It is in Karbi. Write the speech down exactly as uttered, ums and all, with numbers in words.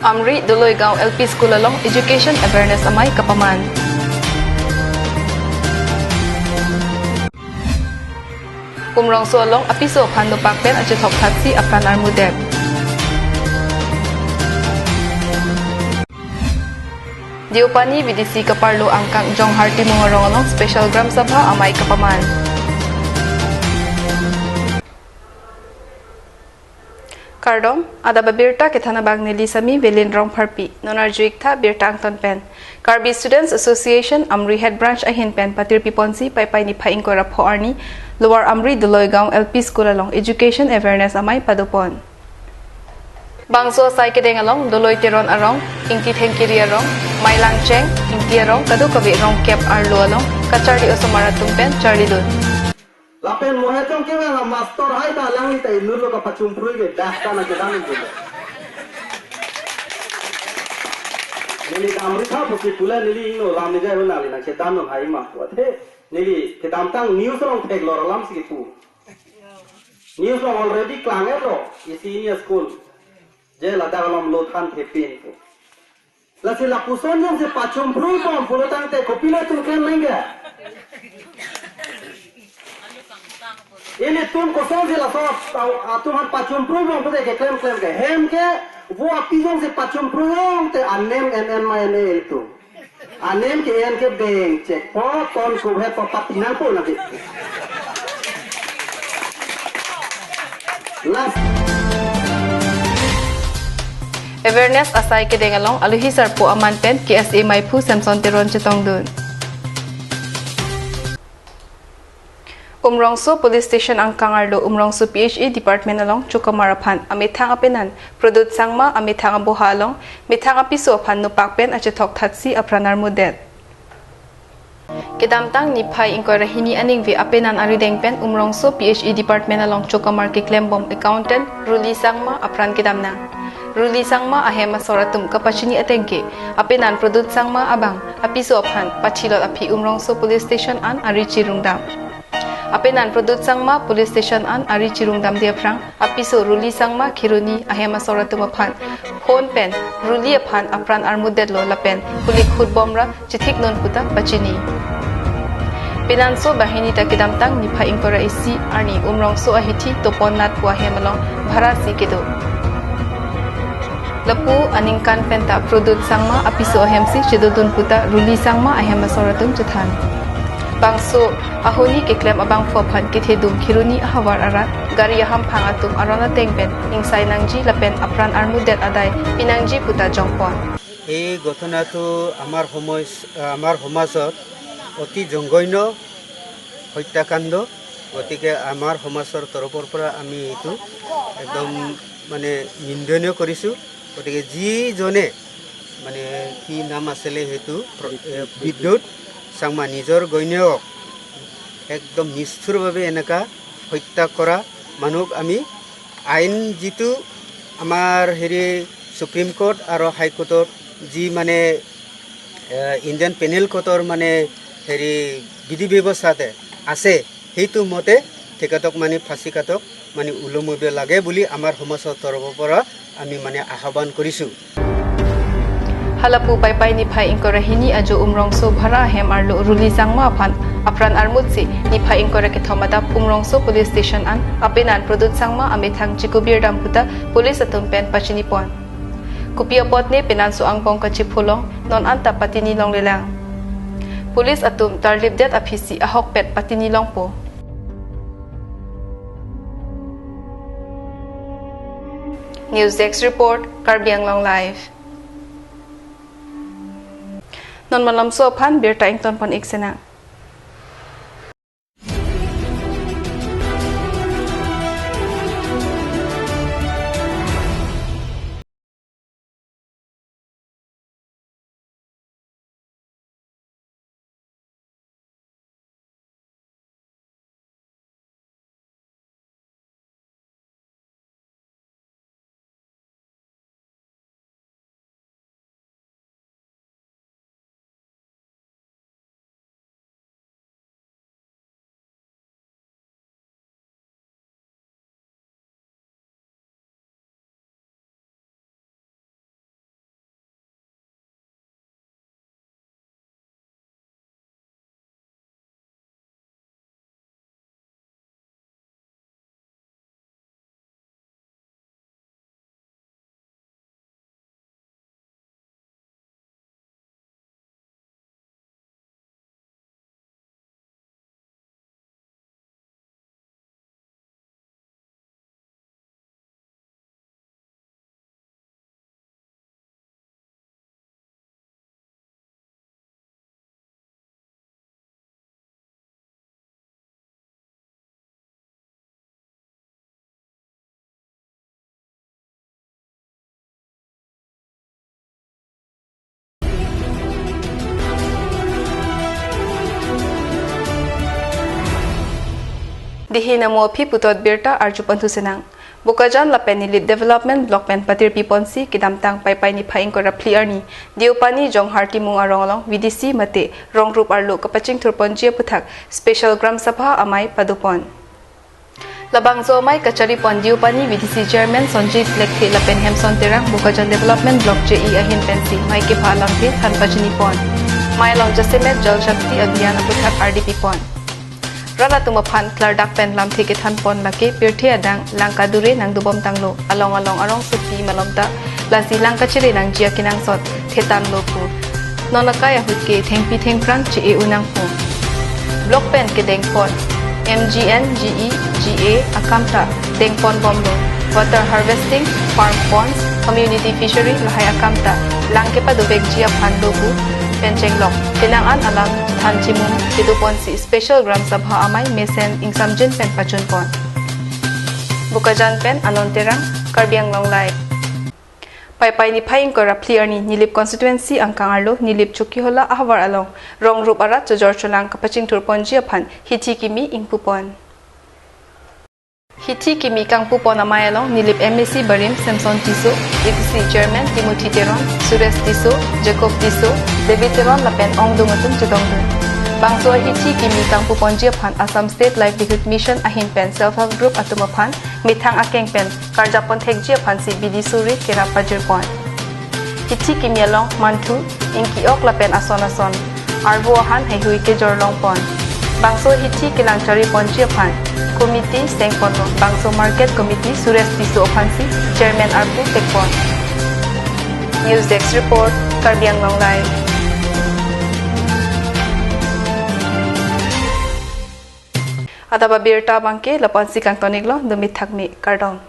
Amri Doloigaon L P School along Education Awareness Amei kapaman. Umrongso along apiso aphan nopak pen achethok thatsi apran armudet. Deopani B D C kaparlo angkang Jonghar Timung arong along Special Gram Sabha amei kapaman. Kardom, adap abirta kethan abang neli Sami Velin Rongpharpi, non arju-ik tha birta angton pen. Karbi Students Association Amri Head Branch ahin pen patirpi ponsi Paipai niphai ingkoi ra pho arni Lower Amri Doloigaon L P School along Education Awareness amei padopon. Bangso asai kedeng along Doloi Teron arong, Ingti Thengkiri arong, Mailang Cheng, Ingti arong, kadokave rong kep arlo along kacharli osomar atum pen charlidun. Lapen mohet jong ke la master hai ta alangli ta inut lo kapachumprui ke dak ta na kedam ke. Neli damri tha pusi pula neli ingno lam ni jai hona li na kedam non hai ma. Wate neli kedamtang news rong theklor alam si pu. News rong already klang-etlo isi ini school. Je ladak along lo than thepin pu. Lasi lapuson jongsi pachumprui bom pulo tangte kopilo itum klem nangke. Ilitum kosonsi laso atum aphan pachumprui bom pute keklem klem ke. Hem ke vo api jongsi pachumprui bom te anem en en ma en e ilitum. Anem ke en ke beng chek po ton ko he po pati nangpo nangke. Last. Awareness asai kedeng along alohi sarpo aman pen K S A maiphu Samson Teron chetongdun. Umrongso Police Station angkang arlo Umrongso P H E Department along chokamar aphan amethang apenan Produt Sangma amethang aboha along methang apiso aphan nopak pen achethok thatsi apran armudet. Kedamtang niphai ingkoi ra hini aningve apenan arideng pen Umrongso P H E Department along chokamar keklem bom accountant Ruli Sangma apran kedam nang. Ruli Sangma ahem asor atum kapachini ateng ke apenan Produt Sangma abang apiso aphan pachilot aphi Umrongso Police Station an ari chirungdam. Apenan Produt Sangma Police Station an ari chirungdamde aphrang apiso Ruli Sangma Kheroni ahem asor atum aphan phone pen Ruli aphan apran armudetlo lapen kulik khut bomra chithik non puta pachini. Penanso banghini ta kedamtang niphai ingkoi ra isi arni Umrongso ahithi Topon Nath pu ahem along bhara si kedo. Lapu aningkan penta Produt Sangma apiso ahemsi chedodun puta Ruli Sangma ahem asor atum chethan. Bangso ahoni keklem abangphu aphan kethedung Kheroni ahavar arat gari ahamphang atum aron ateng pen ingsai nangji lapen apran armudet adai pinangji puta jongpon. এই ঘটনাটো আমাৰ সময় আমাৰ সমাজত অতি জঘন্য হত্যাকাণ্ড। গতিকে আমাৰ সমাজৰ তৰফৰ পৰা আমি এইটো একদম মানে নিন্দনীয় কৰিছোঁ। গতিকে যিজনে মানে কি নাম আছিলে সেইটো প্ৰ- এ, বিদ্যুৎ চাংমা নিজৰ ঘৈণীয়েকক একদম নিষ্ঠুৰভাৱে এনেকা হত্যা কৰা মানুহক আমি আইন যিটো আমাৰ হেৰি ছুপ্ৰিম কোৰ্ট আৰু হাই কোৰ্টৰ যি মানে এ, ইণ্ডিয়ান পেনেল কোডৰ মানে হেৰি বিধি ব্যৱস্থাতে আছে, সেইটো মতে তেখেতক মানে ফাঁচী কাটক মানে ওলমিব লাগে বুলি আমাৰ সমাজৰ তৰফৰ পৰা আমি মানে আহ্বান কৰিছোঁ। Halapu Paipai niphai ingkoi ra hini ajo Umrongso bhara ahem arlo Ruli Sangma aphan apran armutsi niphai ingkoi ra kethom adap Umrongso Police Station an apenan Produt Sangma amethang chikubir dam puta police atum pen pachinipon. Kopi apot ne penanso angbong kachipholong non anta patini longlelang. Police atum tarlipdet aphisi ahokpet patini longpo. News Desk Report, Karbi Anglong Live. Non malomso aphan birta ingtonpon-ik sinang. Dihi namo aphi puthot birta arju pon thusi nang. Bokajan lapen Nilip Development Block pen patirpi ponsi kedamtang Paipai niphai ingkoi ra phli arni Deopani Jonghar Timung arong along V D C mate rong rup arlo kapachingthur ponji aputhak Special Gram Sabha amei pado pon. Labangso amei kachari pon Deopani V D C Chairman Sonjit Lekthe lapen Hemson Terang, Bokajan Development Block J E ahin pensi mei kepha alamthe than pachini pon. Mei along jasemet Jal Shakti Abhiyan aputhak ardi pi pon. Rat atum aphan klardak pen lamthe kethan pon, lake pirthe adang lang kadure nangdobom tanglo, along along arongsopi malom ta lasi lang kachere nangji akenangsot thetan lo pu. Non akai ahut ke thengpi thengphrang che-e un nangpo. Block pen kedeng pon M G N G E G A akam ta deng pon bomlo. Water harvesting, farm ponds, community fishery lahai akam ta lang kepadovekji aphan lo pu pen chenglok. Penang an alam than chimum kedo ponsi Special Gram Sabha amei mesen ingsamjin pen pachun pon. Bokajan pen Anon Terang, Karbi Anglong Live. Paipai niphai ingkoi ra phli arni Nilip constituency angkang arlo Nilip Chokihola ahavar along rong rup arat chojor cholang kapachingthur ponji aphan hithi kimi ingpu pon. Hithi kimi kangpu pon amei along Nilip M A C barim Samson Tisso, V D C Chairman Timothy Teron, Suresh Tisso, Jacob Tisso, David Teron lapen ongdung atum chetongdun. Bangso hithi kimi kangpu ponji aphan Assam State Livelihood Mission ahin pen Self Help Group atum aphan methang akeng pen karjap pon thekji aphansi bidi suri kerap pajir pon. Hithi kimi along manthu, ingki-ok lapen ason ason arvo ahan heihui kejor long pon. Bangso hithi kelang chari ponji aphan committee seng ponlo. Bangso market committee Suresh Tisso aphansi chairman arpu tek pon. News Desk Report, Karbi Anglong Live. Adap abirta abangke lapu-ansi kangton-iklo, dumi thakmi, kardom.